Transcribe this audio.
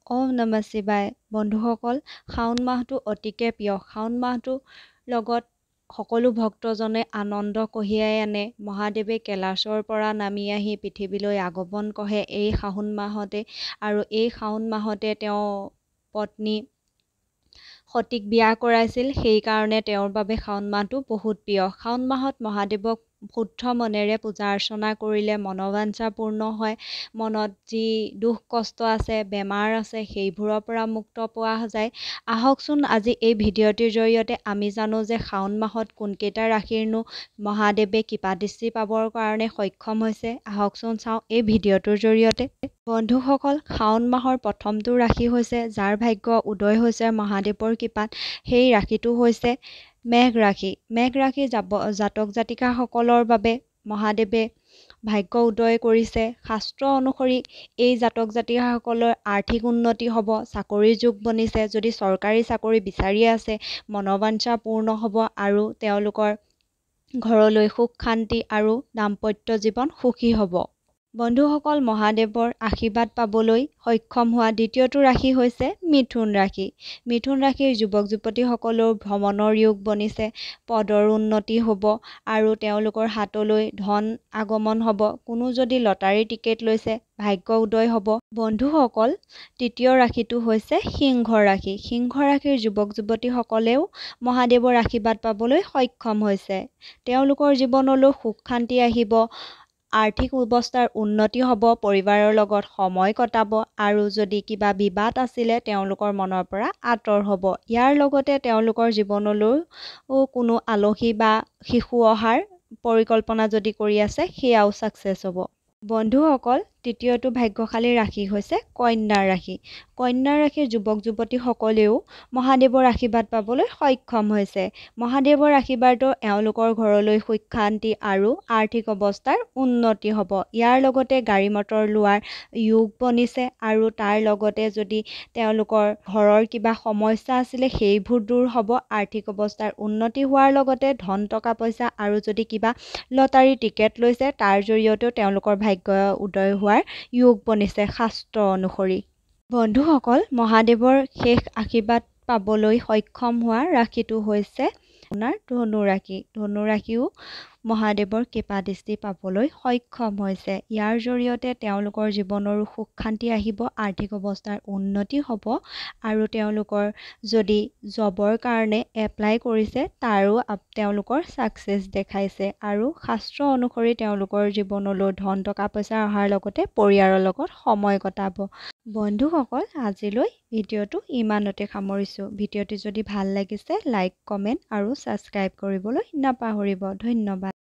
ওম নমঃ শিৱায়। বন্ধুসকল, শাওণ মাহটো অতিকে প্ৰিয়। শাওণ মাহটোৰ লগত সকলো ভক্তজনে আনন্দ কঢ়িয়াই আনে। মহাদেৱে কৈলাশৰ পৰা নামি আহি পৃথিৱীলৈ আগমন কৰে এই শাওণ মাহতে, আৰু এই শাওণ মাহতে তেওঁ পত্নী সতীক বিয়া কৰাইছিল। সেইকাৰণে তেওঁৰ বাবে শাওণ মাহটো বহুত প্ৰিয়। শাওণ মাহত মহাদেৱক শুদ্ধ মনেৰে পূজা অৰ্চনা কৰিলে মনোবাঞ্ছা পূৰ্ণ হয়। মনত যি দুখ কষ্ট আছে, বেমাৰ আছে, সেইবোৰৰ পৰা মুক্ত পোৱা যায়। আহকচোন, আজি এই ভিডিঅ'টিৰ জৰিয়তে আমি জানো যে শাওণ মাহত কোনকেইটা ৰাশিৰনো মহাদেৱে কৃপা দৃষ্টি পাবৰ কাৰণে সক্ষম হৈছে। আহকচোন চাওঁ এই ভিডিঅ'টোৰ জৰিয়তে। বন্ধুসকল, শাওণ মাহৰ প্ৰথমটো ৰাশি হৈছে যাৰ ভাগ্য উদয় হৈছে মহাদেৱৰ কৃপাত, সেই ৰাশিটো হৈছে মেঘ ৰাশি। মেঘ ৰাশি জাতক জাতিকাসকলৰ বাবে মহাদেৱে ভাগ্য উদয় কৰিছে। শাস্ত্ৰ অনুসৰি এই জাতক জাতিকাসকলৰ আৰ্থিক উন্নতি হ'ব, চাকৰিৰ যোগ বনিছে। যদি চৰকাৰী চাকৰি বিচাৰি আছে, মনোবাঞ্ছা পূৰ্ণ হ'ব আৰু তেওঁলোকৰ ঘৰলৈ সুখ শান্তি আৰু দাম্পত্য জীৱন সুখী হ'ব। বন্ধুসকল, মহাদেৱৰ আশীৰ্বাদ পাবলৈ সক্ষম হোৱা দ্বিতীয়টো ৰাশি হৈছে মিথুন ৰাশি। মিথুন ৰাশিৰ যুৱক যুৱতীসকলেও ভ্ৰমণৰ যোগ বনিছে, পদৰ উন্নতি হ'ব আৰু তেওঁলোকৰ হাতলৈ ধন আগমন হ'ব। কোনো যদি লটাৰী টিকেট লৈছে, ভাগ্য উদয় হ'ব। বন্ধুসকল, তৃতীয় ৰাশিটো হৈছে সিংহ ৰাশি। সিংহ ৰাশিৰ যুৱক যুৱতীসকলেও মহাদেৱৰ আশীৰ্বাদ পাবলৈ সক্ষম হৈছে। তেওঁলোকৰ জীৱনলৈ সুখ শান্তি আহিব, আৰ্থিক অৱস্থাৰ উন্নতি হ'ব, পৰিবাৰৰ লগত সময় কটাব আৰু যদি কিবা বিবাদ আছিলে তেওঁলোকৰ মনৰ পৰা আঁতৰ হ'ব। ইয়াৰ লগতে তেওঁলোকৰ জীৱনলৈও কোনো আলহী বা শিশু অহাৰ পৰিকল্পনা যদি কৰি আছে, সেয়াও ছাকচেছ হ'ব। বন্ধুসকল, তৃতীয়টো ভাগ্যশালী ৰাশি হৈছে কন্যা ৰাশি। কন্যা ৰাশিৰ যুৱক যুৱতীসকলেও মহাদেৱৰ আশীৰ্বাদ পাবলৈ সক্ষম হৈছে। মহাদেৱৰ আশীৰ্বাদো এওঁলোকৰ ঘৰলৈ সুখ শান্তি আৰু আৰ্থিক অৱস্থাৰ উন্নতি হ'ব। ইয়াৰ লগতে গাড়ী মটৰ লোৱাৰ যোগ বনিছে আৰু তাৰ লগতে যদি তেওঁলোকৰ ঘৰৰ কিবা সমস্যা আছিলে, সেইবোৰ দূৰ হ'ব। আৰ্থিক অৱস্থাৰ উন্নতি হোৱাৰ লগতে ধন টকা পইচা আৰু যদি কিবা লটাৰী টিকেট লৈছে, তাৰ জৰিয়তেও তেওঁলোকৰ ভাগ্য উদয় হোৱাৰ যোগ বনিছে শাস্ত্ৰ অনুসৰি। বন্ধুসকল, মহাদেৱৰ শেষ আশীৰ্বাদ পাবলৈ সক্ষম হোৱা ৰাশিটো হৈছে আপোনাৰ ধনু ৰাশি। ধনু ৰাশিও মহাদেৱৰ কৃপা দৃষ্টি পাবলৈ সক্ষম হৈছে। ইয়াৰ জৰিয়তে তেওঁলোকৰ জীৱনৰো সুখ শান্তি আহিব, আৰ্থিক অৱস্থাৰ উন্নতি হ'ব আৰু তেওঁলোকৰ যদি জবৰ কাৰণে এপ্লাই কৰিছে, তাৰো তেওঁলোকৰ ছাকচেছ দেখাইছে আৰু শাস্ত্ৰ অনুসৰি তেওঁলোকৰ জীৱনলৈ ধন টকা পইচা অহাৰ লগতে পৰিয়ালৰ লগত সময় কটাব। বন্ধুসকল, আজিলৈ ভিডিঅ'টো ইমানতে সামৰিছোঁ। ভিডিঅ'টি যদি ভাল লাগিছে, লাইক, কমেণ্ট আৰু ছাবস্ক্ৰাইব কৰিবলৈ নাপাহৰিব। ধন্যবাদ।